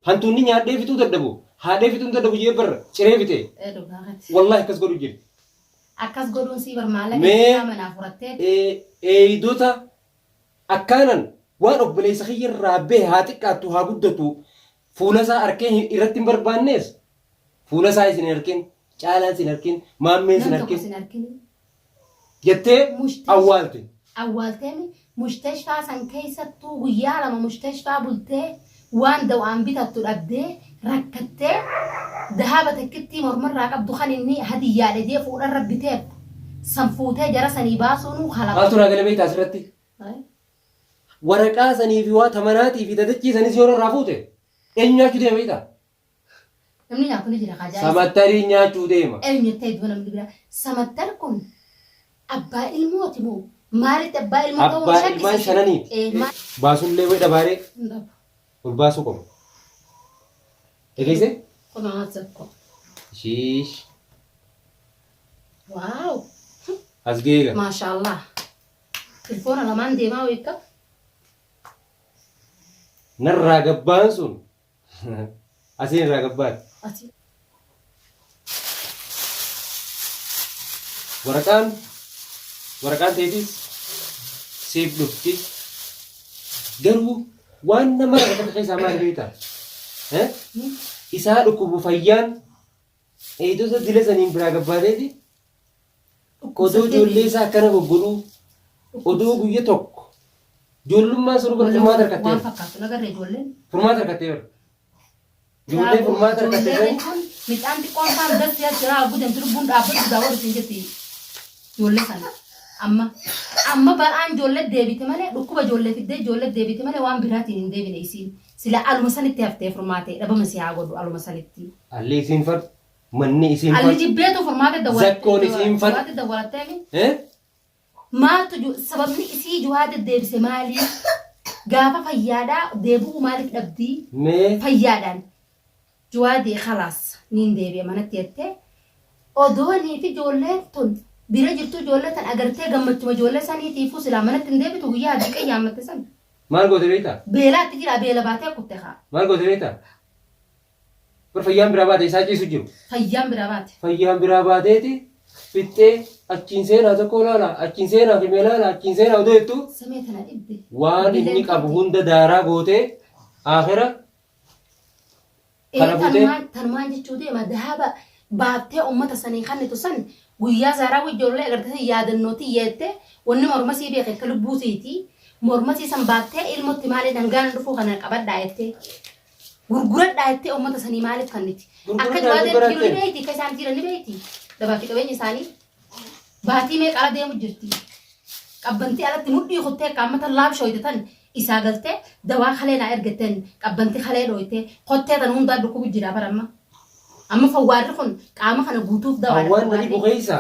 Hantuunni nyaadhee fixuu dadhabu, haadhee fixuu hin dadhabu jee bar ciree fixe. Ee dhugaa keeti. Wallaahi akkas godhu jirti. Akkas godhuun sii bar maallaqa Mee isaa manaa furattee. Eeydota akkaanan waan obboleessa kiyya irraa bahe haa xiqqaattu haa guddatu fuula isaa arkee irratti hin barbaannees fuula isaa isin hin arkin, caalaan sin arkin, maammeen sin Nam tokko arkin sin arkin. jettee Mushtesh awwaalte. awwaalteemi mushtashfaa san keessattuu guyyaa 2 mushtashfaa bultee waan daw'aan bitattu dhabdee rakkattee dahaaba takkittii mormarraa qabdu kan inni hadiyyaadha jee fuudharra biteef san fuutee jara sanii baasuunuu kalaqa. Maaltu naa gale beektaa asirratti? Waraqaa sanii fi waa tamanaatii fi dadachii sanis yoo irraa fuute eenyu nyaachuu deema beektaa? Namni nyaatu ni jira kaa jaarsa. Samattarii nyaachuu deema. Eenyu jettee duba namni biraa. Samattar kun abbaa ilmooti moo maalitti abbaa ilmoo ta'uu nu Abbaa ilmaan shakkisiisa? shananiiti. Ee maal? Baasullee wayi dhabaaree Hin dhabu. ol baasuu qaba. Dhageessee? Kun haa zakko. Shiish. Waaw. As geega. Maashaallah. Telefoona lamaan deemaa wayita. Narraa gabbaan sun Asiin irraa gabbaati. Asii. Waraqaan waraqaan teetis siif dhufti. Garuu waan nama rakkate keessaa maal beektaa? Eh? Isaa dhukkubu fayyaan eegdota dila saniin biraa gabbaateeti odoo ijoollee isaa akkana goggodhuu odoo guyya tokko ijoollummaa sun bara furmaata Waan harkatteera. fakkaatu nagarra ijoolleen. Furmaata harkatteera. Ijoollee furmaata harkatte Ijoollee sani jechuun midhaan xiqqoon faan dassi as jira hagu deemtu lubbuun dhaabbatu daawwatu siin jetti ijoollee sana. Amma amma bal'aan ijoollee deebite malee dhukkuba ijoollee fiddee ijoollee deebite malee waan biraatiin hin deebine isiin. Sila aluma sanitti haftee furmaate dhabama si haa godhu aluma sanitti. Alli isiin fadhu, manni isiin Alli fadhu, jibbeetu furmaate dawwalattee zakkoon isiin fadhu. furmaate dawwalatteemi. Eh? Maaltu ju sababni isii juhaada deebise maalii? Gaafa fayyaadhaa deebi'uu maaliif dhabdii? Mee Fayyaadhaan juwaadii khalaas niin deebi'a manatti jettee odoonii fi ijoolleen tun bira jirtu ijoollee tan agartee gammachuma ijoollee saniitiifuu silaa manatti hin deebitu guyyaa hajii qayyaammatte san. Maal goote beektaa? Beelaatti jira beela baatee kutte kaa. Maal goote beektaa? Bar fayyaan biraa baate isaa ciisu jiru. Fayyaan biraa baate. Fayyaan biraa baateeti fixxee achiin seenaa tokko laala achiin seenaa fi laala achiin seenaa odoo jettu Samee tana dhibbe. waan inni qabu hunda daaraa gootee akhira Ee kana buutee tanumaan tanumaan jechuu deema dahaaba baaftee ummata sanii kannitu san guyyaa zaaraa ijoollee agarte san yaadannooti yeette wanni morma sii beeke akka lubbuu siiti morma sii san baaftee ilmotti maaliin dhangaan dhufuu kana qabadhaa jettee gurguradhaa jettee ummata sanii maaliif kanniti akka Gurguradhaa jawaadeen jettee jiru ni beeyti akka isaan jiran ni beeyti dabaa fi qabeenya isaanii Baatii meeqa ala deemu jirti. Qabbantii alatti mudhii kuttee akka amma tan laamshooyte tan isaa galtee dawaa kalee naa ergatteen qabbantii kalee dhooyte kottee tan hundaa dhukkubu jira bara amma. Amma fawwaarri kun qaama kana guutuuf dawaadha Hawwaan na dhibu fawwaarri. keessa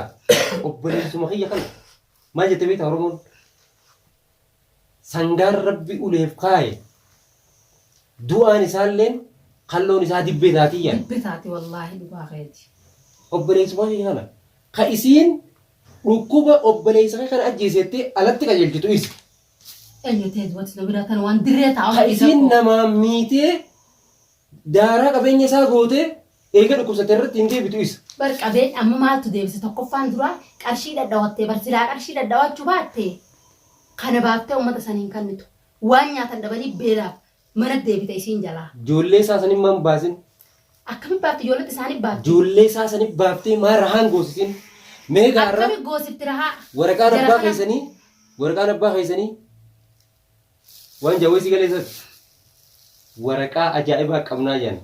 obboleessuma kiyya kana maal jette beektaa Oromoon? Sangaan rabbi uleef kaaye du'aan isaalleen kalloon isaa dibbee taatii jedhan. Dibbee taati wallaahi dhugaa keeti. Obboleessuma kee kana ka isiin dhukkuba obboleessa kee kana ajjeese jettee alatti qajeelchitu isa. Eenyu ta'e duwwatti na biraa tan waan dirree taa'u Ka isiin namaa miitee Daaraa qabeenya isaa gootee eega dhukkubsatte irratti hin deebitu isa. Bar qabeen amma maaltu deebise tokkoffaan duraa qarshii dhadhawattee bar silaa qarshii dhadhawachuu baatte kana baaftee ummata sanii hin kannitu waan nyaatan dhabanii beelaaf mana deebite isiin jalaa. Joollee isaa sanin maan baasin? Akkami baafti ijoolletti isaanii baafti? Joollee isaa sanin baaftee maa rahaan goosisin? Mee gaarra Akkami goosifti rahaa? waraqaan Jara abbaa kana keessanii waraqaan abbaa keessanii Waan jawwee si galee sati. Waraqaa ajaa'ibaa qabnaa jedhan.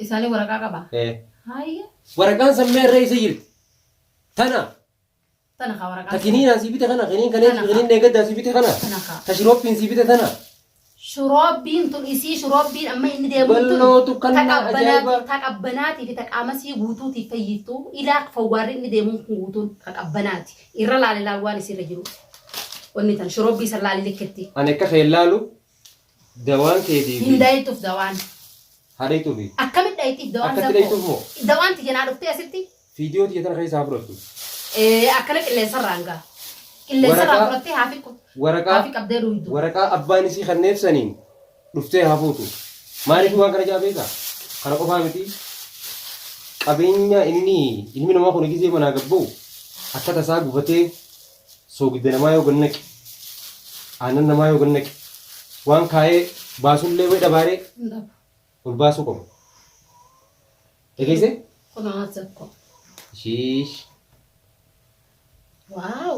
Isaalee waraqaa qaba. Eh. Haayya. Waraqaan sammee irra isa jirti. Tana. Tana kaa waraqaan. Ta kiniinaa sii bite kana kiniin kalee Tana kaa. kiniin dheegaddaa sii bite kana. Tana kaa. Ta shirooppiin sii bite tana. Shuroobiin tun isii shuroobiin amma inni deemu tun Ballootu kannaa ajaa'ibaa. ta qabbanaatii fi ta qaamasii guutuutiif fayyiftu ilaa fawwaarri inni deemuun kun guutuun ta qabbanaati. Irra laali laal waan isirra jiru. Wanni tan shorobbii san laali likkitti. Ani akka kee laalu dawaan keetii Hin fi dayituuf dawaan. haa dhayxuufi. Akkamitti dhayxiif dawaan Akkatti zakkoo? dhayxuuf moo? Dawaan tiyya naa dhuftee asitti. Fiidiyoo tiyya tana keessaa haa fudhattu. Ee akkana qilleensarraan gaa. Qilleensarraa Waraqaa fudhattee haafi waraqaa haafi qabdee dhuydu. waraqaa abbaan isii kanneef saniin dhuftee haa fuutu. Maaliif waan kana jaa beekaa? Kana qofaa miti. Qabeenya inni ilmi namaa kun gizee manaa gabba'u akka tasaa gufatee soogidda namaa yoo gannaqe aannan namaa yoo gannaqe waan kaayee baasullee wayi dhabaaree Hin dhabu. ol baasuu qaba. Dhageessee? Kunoo zakko. Shiish. Waaw.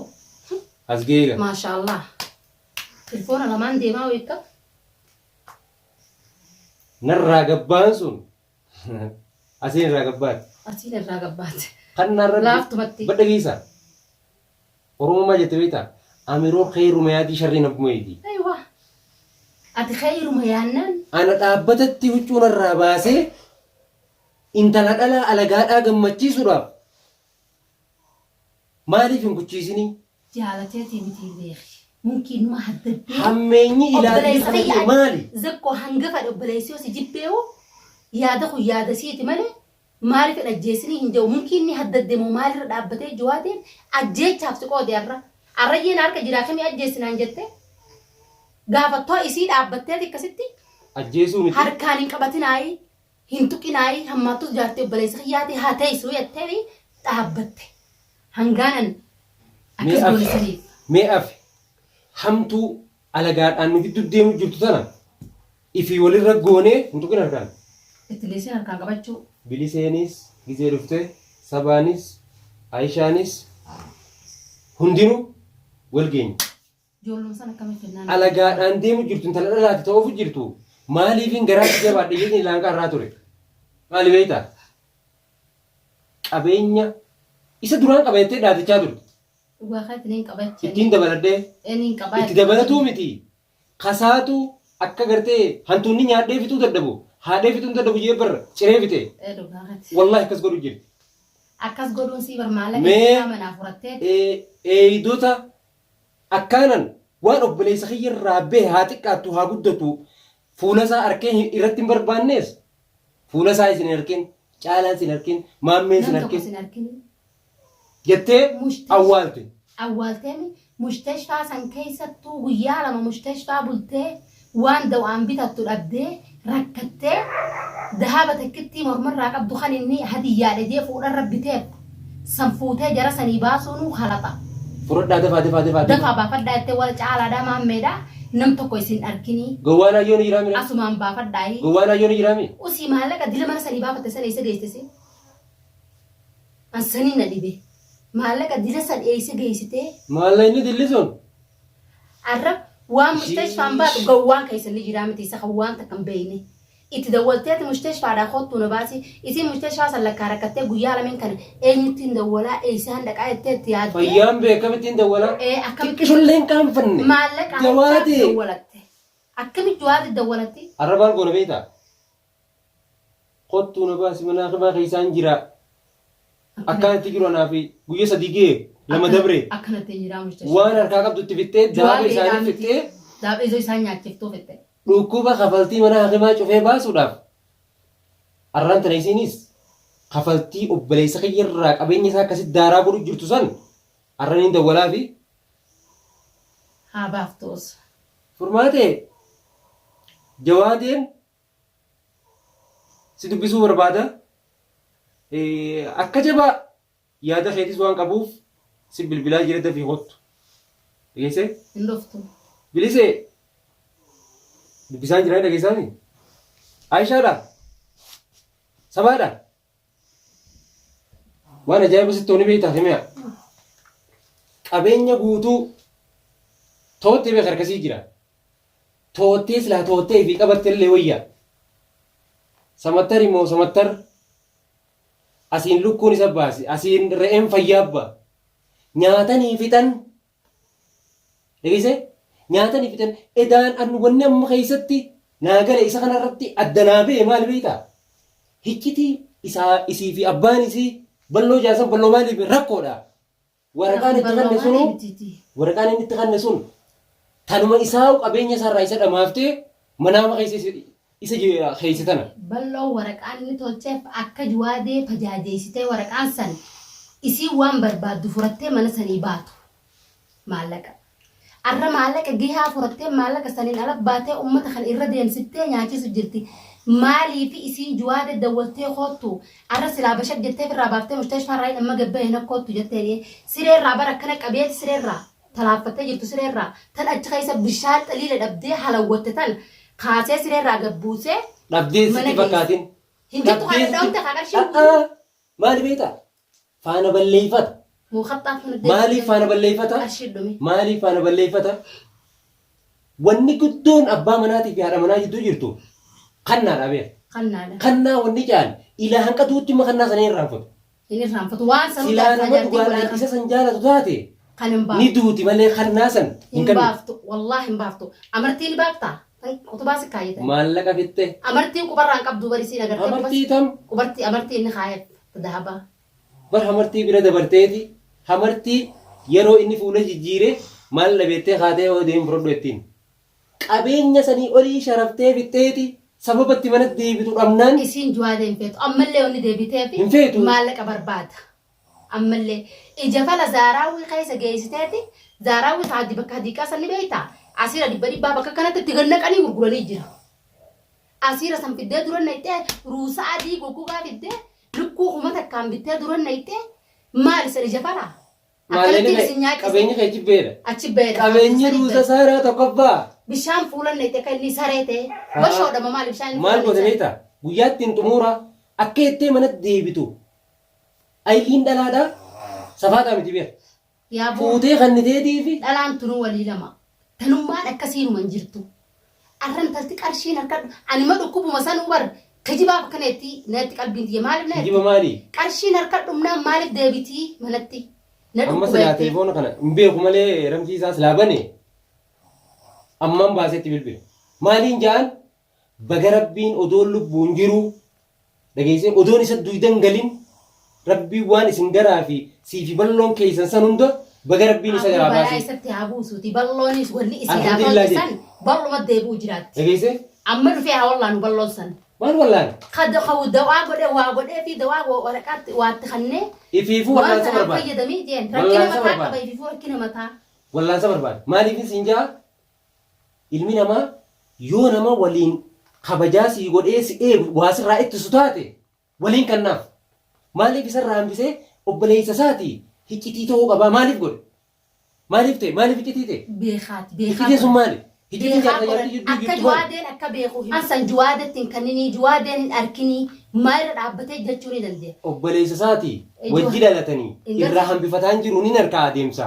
As geega. Maashaallah. Telefoona lamaan deemaa weekka. Narraa gabbaan sun asiin irraa gabbaati. Asiin irraa gabbaate. Kan narra Laaftumatti. Badda geessa. Oromoo maal jette beektaa? Amiroo keeruma yaadii sharriin abbuma eegi. Aywa. Ati khayruma yaannaan. Ana dhaabbatatti huccuu narraa baasee intala dhalaa alagaadhaa gammachiisuudhaaf maaliif hin kuchiisinii? Jaalateetii miti beeki. Mumkiin numa haddaddee. Hammeenyi ilaalchi Obboleessa kana kiyya maali? Zakkoo hanga fadhe obboleessi yoo si jibbeewu yaada kun yaada siiti malee maaliif hin ajjeesinii hin jedhu. Mumkiin ni haddadde moo maalirra dhaabbatee jiwaateen ajjeechaaf si qoode arra. Arrayyeen harka jiraa kamii ajjeesinaan jette gaafattoo isii dhaabbatteeti akkasitti Ajjeesuu miti. harkaan hin qabatinaayii hin tuqinaayii hammaattus jaartii obboleessa kiyyaati haa teessu jettee dhaabbatte. Hangaanan Mee akkas afi. goone saniif. Mee afi. Hamtuu alagaadhaan nu gidduu deemu jirtu tana ifii walirra goonee hin tuqin harkaan. Itti leessin harkaan qabachuu. Biliseenis gizee dhufte sabaanis Ayishaanis hundinuu wal geenye. Ijoolloon san akkamitti kennaan? Alagaadhaan deemu jirtu intala dhalaati ta'uuf jirtu maaliifin garaatti jabaadhe jeetiin ilaanqaa irraa ture. Maali beektaa? Qabeenya isa duraan qaba jettee dhaadachaa turte. Dhugaa keetti niin qabacha. Ittiin dabaladhee Niin qabaa. itti dabalatuu miti. Kasaatu akka gartee hantuunni nyaadhee fixuu dadhabu haadhee fixuu hin dadhabu jee barra ciree fixe. Ee dhugaa keetti. Wallaahi akkas godhu jirti. Akkas godhuun sii bar maallaqa Mee isaa manaa furattee. Eeydota akkaanan waan obboleessa kiyya irraa bahe haa xiqqaattu haa guddatu fuula isaa arkee irratti hin barbaannees fuula isaa isin hin arkin caalaan sin arkin maammeen sin Nam tokko arkin sin arkin. jettee Mushtesh. awwaalte. Awwaalteemi mushtashfaa san keessattuu guyyaa lama mushtashfaa bultee waan dawaan bitattu dhabdee rakkattee dahaaba takkittii mormarraa qabdu kan inni hadiyyaadha jee fuudharra biteef san fuutee jara sanii baasuunuu halaxa. Fudhadhaa dafaa dafaa dafaa Dafaa baafadhaa jettee wal caalaadhaa maammeedha nam tokko isin arkinii Gowwaan ayyoon jiraa mire? asumaan baafadhaayi. Gowwaan ayyoon jiraa mi? Usii maallaqa dila mana sanii baafatte sana eessa geessise? An sanii na dhibe. Maallaqa dila san eessa geessitee? Maallaqni dilli sun Arra waan mustashfaan baatu gawwaan keessa ni jiraa miti isa kan waan takka hin beekne. Itti dawwalteeti mustashfaadhaa kottuu na baasi. Isiin mustashfaa san lakkaa rakkattee guyyaa lameen kana eenyuttiin dawwalaa eessaan dhaqaa jettee itti yaaddee. Fayyaan bee akkamittiin dawwalaa? Ee akkamitti Xiqqishullee hin qaanfanne. maallaqa Jawaadee. hachaaf dawwalatte. Akkamitti jawaadee dawwalatti? Arra maal goona beektaa? Kottuu na baasi mana hakimaa keessaan jira. Akkaan itti jiru anaa fi guyya sadii ga'e lama dabre. Akkanatti hin jiraa mustashfaa. Waan harkaa qabdu itti fixxee daaba isaanii fixxee Daaba isoo isaan nyaachiftuu fixxe. Dhukkuba kafaltii mana hakimaa cufee baasuudhaaf arraan tana isiinis kafaltii obboleessa kiyya irraa qabeenya isaa akkasitti daaraa godhu jirtu san arraniin dawwalaa fi Haa baaftuus. Furmaate Jawaadeen si dubbisuu barbaada. Akka jabaa yaada keetis waan qabuuf si bilbilaa jira dafii kottu. Dhageessee? Hin dhuftu. Bilisee dubbisaan jira dhageessaami? Aishaadha? Sabaadha? Waan ajaa'iba sitti ni beektaa himiya. Qabeenya guutuu toottee beeka harkasii jira. Toottee silaa toottee fi qabatte illee wayya. Samattar immoo samattar asiin lukkuun isa baasi asiin re'een fayyaa abba. Nyaatanii fixan. Dhageessee? Nyaatanii fixan. Edaan an wanni amma keessatti naa gale isa kanarratti adda naa ba'e maal beektaa? Hiccitii isaa isii fi abbaan isii balloo jaasan balloo maaliif rakkoodha. Waraqaan itti kanne sunuu waraqaan inni itti kanne sun tanuma isaa qabeenya isaarraa isa dhamaaftee manaama keessa isa keessa tana. Balloo waraqaan inni tolcheef akka juwaadee fajaajeessitee waraqaan san isiin waan barbaaddu furattee mana sanii baatu. Maallaqa. Arra maallaqa gahaa furattee maallaqa saniin ala baatee uummata kana irra deemsiftee nyaachisu jirti. Maaliifi isiin juwaade dawwaltee koottu arra silaa bashaq jettee firraa baaftee mustashfaa irraa amma gabbahe na koottu jetteen siree irraa bara akkana qabeeti siree irraa talaaffattee jirtu siree irraa tan achi keessa bishaan xaliila dhabdee halawwatte tan kaasee siree irraa gabbuusee Dhabdee mana sitti geesse. fakkaatin. Hin jirtu Dhabdee kana sitti dhawte kaa qarshii guutuu. A'aa maali beektaa? Faana balleeffata. Muuxaxxaaf kana Maaliif faana balleeffata? Qarshii dhume. Maaliif faana balleeffata? Wanni guddoon abbaa manaatii fi haadha manaa jidduu jirtu kannaadha beeka. Kannaadha. Kannaa wanni caal ilaa hanqa duutti immoo kannaa sana hin irraanfatu. Hin irraanfatu waan sanuu Silaa jaarsaa nama jaartii dhugaadhaan walii isa san jaalatu taate kan hin ni baaftu. duuti malee kannaa san hin Hin kennu. baaftu. Wallaahi hin baaftu. Amartii ni baaftaa? Tan utubaa si kaayyatan. Maallaqa fixxe. Amartiin qubarraa hin qabdu barisiin agartee Amartii tam qubartii amartii inni kaayeef dahabaa. Bar hamartii bira dabarteeti hamartii yeroo inni fuula jijjiire maal dhabeettee kaatee yoo deem fudhadhu jettiin. Qabeenya sanii olii sharaftee fixxeeti sababa itti mana deebitu dhabnaan Isiin juwaadee hin feetu. Ammallee wanni deebiteefi Hin feetu. maallaqa barbaada. Ammallee ija fala zaaraawwii keessa geessiteeti zaaraawwii taaddi bakka hadiiqaa san ni beektaa? Asiira dhibba dhibbaa bakka kanatti itti gad naqanii gurguranii jira. Asiira san fiddee dura naqxee ruusa adii goggogaa fiddee lukkuu 1000n bittee dura naqxee maali san ija falaa? Maallaqni Akkanatti kee isin nyaachise. qabeenyi kee jibbeedha. Achi beela. Qabeenyi ruuza saaraa tokkoffaa. Bishaan fuula naqxee kan inni saree ta'e. Bashoodhama maali bishaan inni Maal fuula goote naqxee? beektaa? Guyyaa ittiin xumuura akka jettee manatti deebitu. Ayiliin dhalaadhaa safaaxaa miti beeka. Yaa boo. Fuutee kanniteetiifi. Dhalaan tunuu walii lama. Tanummaan akkasiinuma hin jirtu. Arra intalti qarshiin harka ani ma dhukkubuma sanuu bar kijibaaf akkana jetti natti qalbiin tiyya maaliif na Kijiba maali? Qarshiin harka dhumnaan maaliif deebitii manatti na Amma dhukkuba silaa jettee. telefoona kana hin beeku malee ramsii isaa silaa bane ammaan baasetti bilbila. Maaliin ja'an baga rabbiin odoon lubbuun jiruu dhageessee odoon isa duydan galin rabbiin waan isin garaa fi sii fi balloon keessan san hunda baga rabbiin isa garaa Balaa baasee. isatti haa buusuuti balloonis wanni isiidhaaf Alhamdulillah hojjetan jedhi. balluma deebi'u jiraatti. Dhageessee Amma dhufee haa wallaanu balloon san. maal wallaan Kad kawu dawaa godhe waa godhee fi dawaa waraqaatti waatti kannee ifiifuu waan wallaansa sanaan barbaada. fayyadamii jeen rakkina Wallaansa mataa barbaada. qaba ifiifuu rakkina mataa. Wallaansa barbaada. Maaliif siin jaa ilmi namaa yoo nama waliin kabajaa sii godhee si eegu waa sirraa ittisu taate waliin kannaaf. Maaliif isarraa hambisee obboleessa isaati hiccitii ta'uu qabaa maaliif godhe? Maaliif ta'e? Maaliif hiccitii ta'e? Beekaati beekaa. Hiccitiin sun maali? Hiccitiin Beekaa jaarsa godhan jaartii jidduu akka jirtu maali? juwaadeen akka beeku hin san juwaadetti hin kanninii juwaadeen hin arkinii maalirra dhaabbatee jechuu ni dandeenya. Obboleessa isaati wajji dhalatanii Hin irraa hambifataan jiru ni harkaa adeemsa.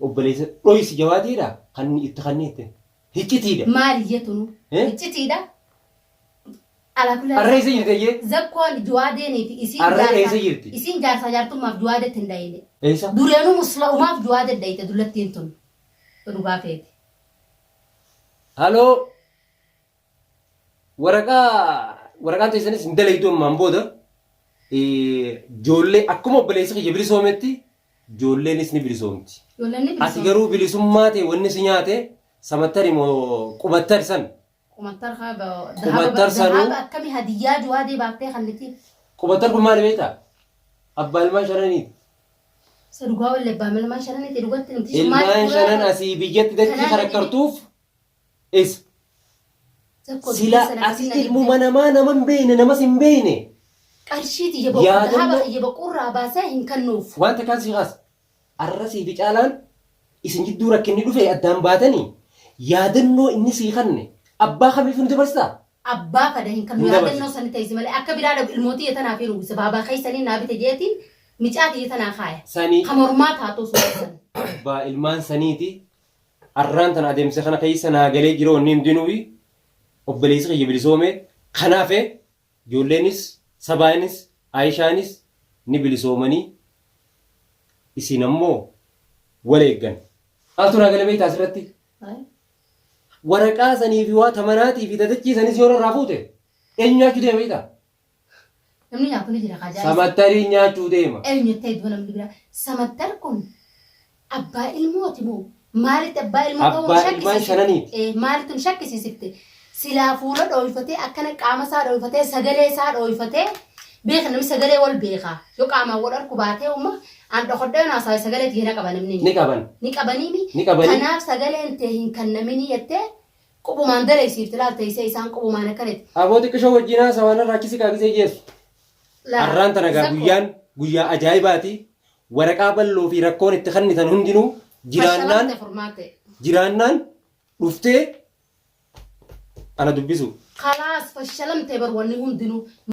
Obboleessa dhoysi jawaatiidha kan itti kanneette. Hiccitiidha. Maali jettunu? Eh? Iccitiidha. Alaa kulli Arra eessa jirti eeyyee? Zakkoon juwaadeenii fi isiin Arra jaarsa eessa jirti? isiin jaarsa jaartummaaf juwaadetti hin dhayine. Eessa? Dureenuu musla'umaaf juwaadee dhayite dullattiin tun. Dhugaa feete. Haloo waraqaa waraqaan teessanis hin dalaydu ammaan booda ijoollee akkuma obboleessi kiyya bilisoometti ijoolleenis ni bilisoomti. Ijoolleen ni Ati bilisoomti. garuu bilisummaa ta'e wanni si nyaate samattari moo qubattar san Qumattar haa Qumattar sanuu- dahaaba akkamii hadiyyaa juwaadee baaftee kannitiif. Qubattar kun maali beektaa? Abbaa ilmaan shananiiti. Isa dhugaa wallee abbaa ilmaan shananiiti dhugatti nuti Ilmaan shanan asii biyyatti dachii Kanaan karakkartuuf isa. Sila ati ilmuma namaa nama hin beekne namas hin beekne. Qarshii tiyya boquu Yaadannoo- dahaaba kiyya boquurraa baasee hin kennuuf. Wanta kan si kaasa. Arra sii fi caalaan isin jidduu rakkinni dhufe addaan baatanii yaadannoo inni sii kanne abbaa kamiif nu dabarsitaa? Abbaa fada hin kennu Hin dabarsitu. yaadannoo sani teessi malee akka biraa dhabu ilmoo tiyya tanaaf hin uwwisa baabaa keessanii naa bite jeetiin micaa tiyya tanaa kaaya. Sanii Ka mormaa taatu osoo san. abbaa ilmaan saniiti arraan tana adeemsa kana keessa naa galee jira wanni hundinuuyi obboleessi kiyya bilisoome kanaafe Ijoolleenis, Sabaanis, Ayishaanis ni bilisoomanii isin ammoo wal eeggan. Maaltu naa gale beektaa asirratti? Waraqaa sanii fi waa tamanaatii fi dadachii sanis yoo narraa fuute eenyu nyaachuu deema beektaa? Namni nyaatu ni jira kaajaa. Samattarii nyaachuu deema. Eenyu ta'e du'a namni biraa. Samattar kun Abbaa ilmooti moo? Maalitti abbaa ilmoo ta'uu nu Abbaa ilmaan shakkisiisifte? shananiiti. Eh, maalitti nu shakkisiisifte? Silaa fuula dhooyfatee akkana qaama isaa dhooyfatee sagalee isaa dhooyfatee beeka namni sagalee wal beeka. Yoo qaamaan wal arku baatee umma an dhokodhee naasaa sagalee tiyya na qaba namni. Ni qaban. Ni qabaniimi. Ni qabanii. Kanaaf sagaleen tee hin kannaminii jettee Qubumaan dareessiifti laal teessee isaan qubumaan akkanatti. Aboo xiqqishoo wajjin haasawaa narraa achi siqaa gisee geessu. Arraan tana gaa guyyaan guyyaa ajaa'ibaati. Waraqaa bal'oo fi rakkoon itti kennitan hundinuu jiraannaan Fashalamte furmaate. jiraannaan dhuftee ana dubbisu. Kalaas fashalamte bar wanni hundinuu.